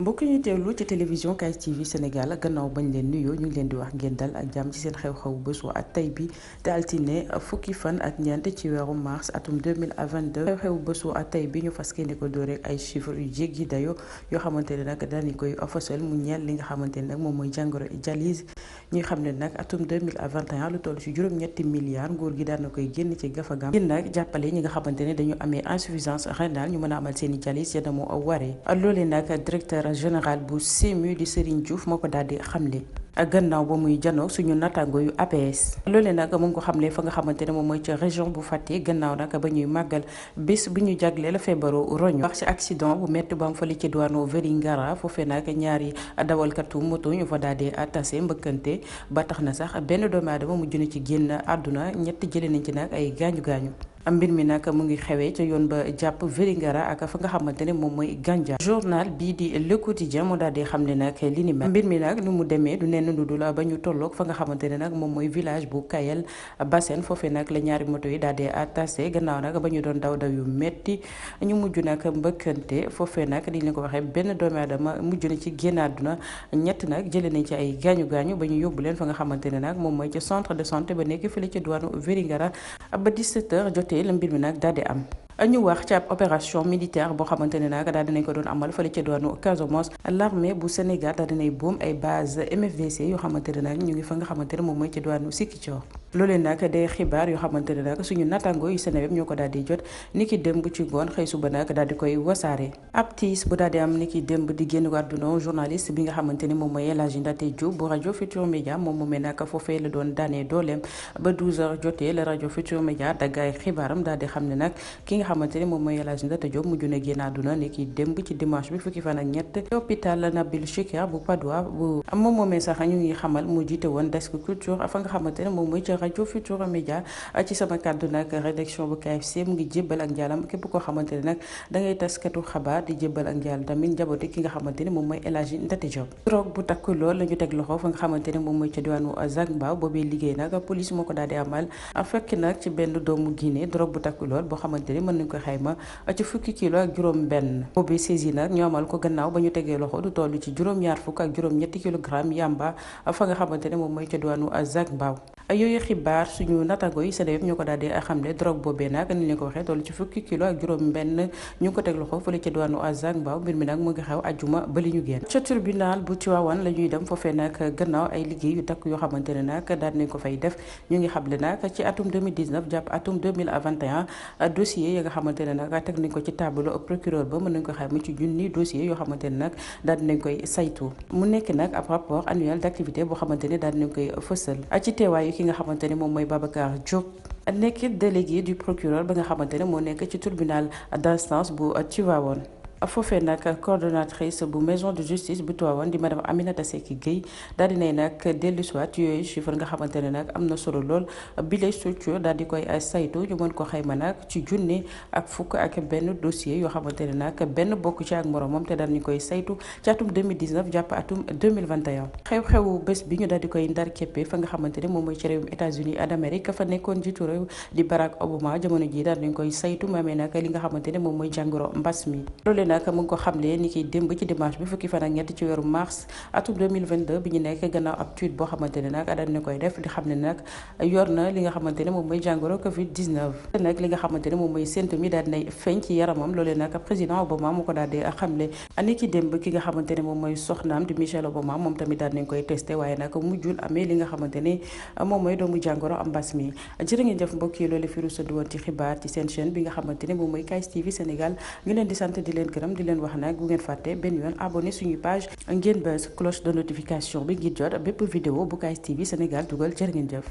mbokk ñu teewlu ci télévision KS TV Sénégal gannaaw bañ leen nuyoo ñu ngi leen di wax ngeen dal ak jàmm ci seen xew-xew bés wa ak tey bi te altine fukki fan ak ñeent ci weeru mars atum 2022 xew-xew bés wa ak tey bi ñu fas yéene ko door rek ay chiffres yu jéggi dayo yoo xamante ne nag dañu koy fësal mu ñeel li nga xamante ne nag moom mooy jàngoro dialyse ñuy xam ne nag atum 2021 lu toll ci juróom-ñetti milliards nguur gi daan na koy génn ci gafagam ngir nag jàppale ñi nga xamante ne dañu amee insuffisance rénale ñu mën a amal seen i dialyse ya mu waree loolee nag directeur général bu CMU di Serigne Diouf moo ko daal di xamle gannaaw ba muy janoo suñu nattaango yu APS loolee nag mu ngi ko xamle fa nga xamante ne moom mooy ca région bu Fatick gannaaw nag ba ñuy màggal bés bu ñu jagleel feebaru roño wax ci accident bu métti ba am fële ci diwaanu Vélingara foofee nag ñaari dawalkatu moto ñu fa daal di tase mbëkkante ba tax na sax benn doomu aadama mujj na ci génn àdduna ñett jëlee nañ ci nag ay gaañu gaañu. mbir mi nag mu ngi xewee ca yoon ba jàpp Vélingara ak fa nga xamante ne moom mooy Gandia journal bii di Le Quotidien moo daal di xam ne nag li ni mel mbir mi nag nu mu demee du nenn lu dul ba ñu tolloog fa nga xamante ne nag moom mooy village bu Kayel Bassène foofee nag la ñaari moto yi daal di tase gannaaw nag ba ñu doon daw yu metti ñu mujj nag mbëkkante foofee nag di leen ko waxee benn doomu aadama mujj na ci génn àdduna ñett nag jëlee nañ ci ay gaañu gaañu ba ñu yóbbu leen fa nga xamante ne nag moom mooy ca centre de santé ba nekk fële ca diwaanu Vélingara ba 17h jotee la mbir mi nag daal di am. ñu wax ci ab opération militaire boo xamante ne nag daal dinañ ko doon amal fële ca diwaanu Casamance l'armée bu Sénégal daal dinay boom ay base MFDC yoo xamante ne nag ñu ngi fa nga xamante ne moom mooy ca diwaanu Ziguinchor loolee nag day xibaar yoo xamante ne nag suñu natango yu Seneweb ñoo ko daal di jot niki démb ci ngoon xëy suba nag daal di koy wasaare ab tiis bu daal di am niki démb di génn àdduna journaliste bi nga xamante ne moom mooy El Hadji Ndaté Diop bu rajo Futur Média moom mu mel nag foofee la doon daanee dooleem ba 12h jotee la rajo Futur Média daggaay xibaaram daal di xam ne nag ki nga xamante ne moom mooy El Hadji Ndaté Diop mujj na génn àdduna niki démb ci dimanche bi fukki fan ak ñett hôpital Nabil Choucair bu Padoua bu moom moomee sax ñu ngi xamal mu jiite woon desk culture fa nga xamante ne moom mooy rajo Futur Média ci sama kàddu nag rédaction bu KFC mu ngi jébbal ak njaalam képp koo xamante ne nag dangay taskatu xabaar di jébbal ak njaal tamit njabooti ki nga xamante ne moom mooy El Hadji Ndaté Diop drogue bu takk lool la ñu teg loxo fa nga xamante ne moom mooy ca diwaanu Zac Mbao boobee liggéey nag police moo ko daal di amal fekk nag ci benn doomu Guinée drogue bu takk lool boo xamante ne mën nañ ko xayma ci fukki kilo ak juróom benn boobee saisi nag ñu amal ko gannaaw ba ñu tegee loxo du toll ci juróom-ñaar fukk ak juróom-ñetti kilogramme yamba fa nga xamante ne moom mooy ca diwaanu Zac Mbao yooyu xibaar suñu natango yi Seneweb ñoo ko daal di xamle drogue boobee nag ni leen ko waxee toll ci fukki kilo ak juróom benn ñu ngi ko teg loxo fële ca diwaanu Zac Mbao mbir mi nag mu ngi xew ajjuma ba li ñu génn ca tribunal bu Tivaouane la ñuy dem foofee nag gannaaw ay liggéey yu takk yoo xamante ne nag daal nañ ko fay def ñu ngi xamle nag ci atum 2019 jàpp atum 2021 dossier yi nga xamante ne nag teg nañ ko ci tableau procureur ba mën nañ ko xayma ci junni dossier yoo xamante ne nag daal dinañ koy saytu mu nekk nag ab rapport annuel d'activité boo xamante ne daal dinañ koy fësal ci teewaayu ki nga xamante ne moom mooy Babacar Diop nekk délégué du procureur ba nga xamante ne moo nekk ci tribunal d'instance bu Tivaouane foofee nag coordonnatrice bu maison de justice bu Tivaouane di madame Aminata Seck Gueye daal dinay nag dellu soit yooyu chiffre nga xamante ne nag am na solo lool bi lay structure daal di koy saytu ñu mën ko xayma nag ci junni ak fukk ak benn dossier yoo xamante ne nag benn bokk ci ak moromam te daal di koy saytu ci atum 2019 jàpp atum 2021 xew-xewu bés bi ñu daal di koy ndar képpe fa nga xamante ne moom mooy ci réewum États-Unis d'Amérique fa nekkoon jiitu réew di Barack Obama jamono ji daal dañ koy saytu mu amee nag li nga xamante ne moom mooy jàngoro mbas mi nag mu ngi ko xamle ni ki démb ci dimanche bi fukki fan ak ñett ci weeru mars atum 2022 bi ñu nekk gannaaw ab tweet boo xamante ne nag daal na koy def di xam ne nag yor na li nga xamante ne moom mooy jàngoro Covid 19 nag li nga xamante ne moom mooy symptôme yi daal dinay feeñ ci yaramam loolee nag président Obama moo ko daal di xamle ni ki démb ki nga xamante ne moom mooy soxnaam di Michelle Obama moom tamit daal nañ koy testé waaye nag mujjul amee li nga xamante ne moom mooy doomu jàngoro am mbas mi jërë ngeen jëf mbokk yi loolu fi rusandi woon ci xibaar ci seen chaîne bi nga xamante ne moom mooy KS TV Sénégal ñu leen di sant di leen gërëm di leen wax nag bu ngeen fàtte benn yoon abonné suñuy page ngeen bës cloche de notification bi ngir jot bépp vidéo bu KS TV Sénégal dugal jërë ngeen jëf